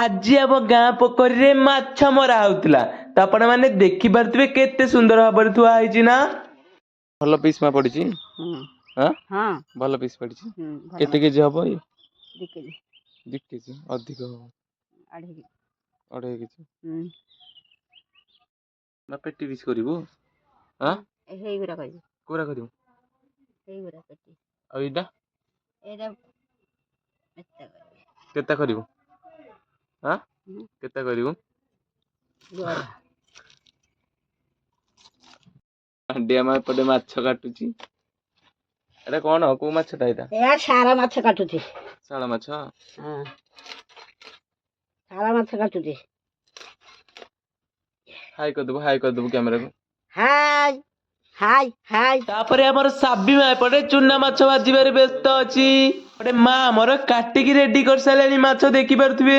ଆଜି ଆମ ଗାଁ ପୋଖରୀରେ ମାଛ ମରା ହଉଥିଲା। ତ ଆପଣ ମାନେ ଦେଖିପାରୁଥିବେ କେତେ ସୁନ୍ଦର ଭାବରେ ଥୁଆ ହେଇଛି ନା। ଭଲ ପିସ୍ ମା ପଡିଛି। ହଁ। ହଁ। ଭଲ ପିସ୍ ପଡିଛି। ଭଲ। କେତେ କେଜି ହବ ଇଏ? 2 କେଜି। 2 କେଜି ଅଧିକ ହବ। 2.5 କେଜି। 2.5 କେଜି। ନା, ପେଟି ପିସ୍ କରିବୁ? ଆଁ? ହେଇଗୁରା କରିବି। କୋଉରା କରିବୁ? ହେଇଗୁରା ପେଟି। ଆଉ ଏଇଟା? ଏଇଟା ଏତେ କରିବି। କେତେ କରିବୁ? ଆଁ? ହୁଁ। କେତେ କରିବୁ? ବଡ଼। ହାଣ୍ଡିଆ ମା ଏପଟେ ମାଛ କାଟୁଛି। ଏଟା କଣ, କୋଉ ମାଛଟା ଏଇଟା? ଏ ସାର ମାଛ କାଟୁଛି। ଶାଳ ମାଛ? ହଁ, ସାର ମାଛ କାଟୁଛି। ହାଇ କରିଦେବୁ, ହାଇ କରିଦେବୁ କ୍ୟାମେରାକୁ। High high high. ତାପରେ ଆମର ସାବି ମା ଏପଟେ ଚୁନା ମାଛ ଭାଜିବାରେ ବ୍ୟସ୍ତ ଅଛି। ଏପଟେ ମା ଆମର କାଟିକି ରେଡି କରିସାରିଲେଣି ମାଛ, ଦେଖିପାରୁଥିବେ।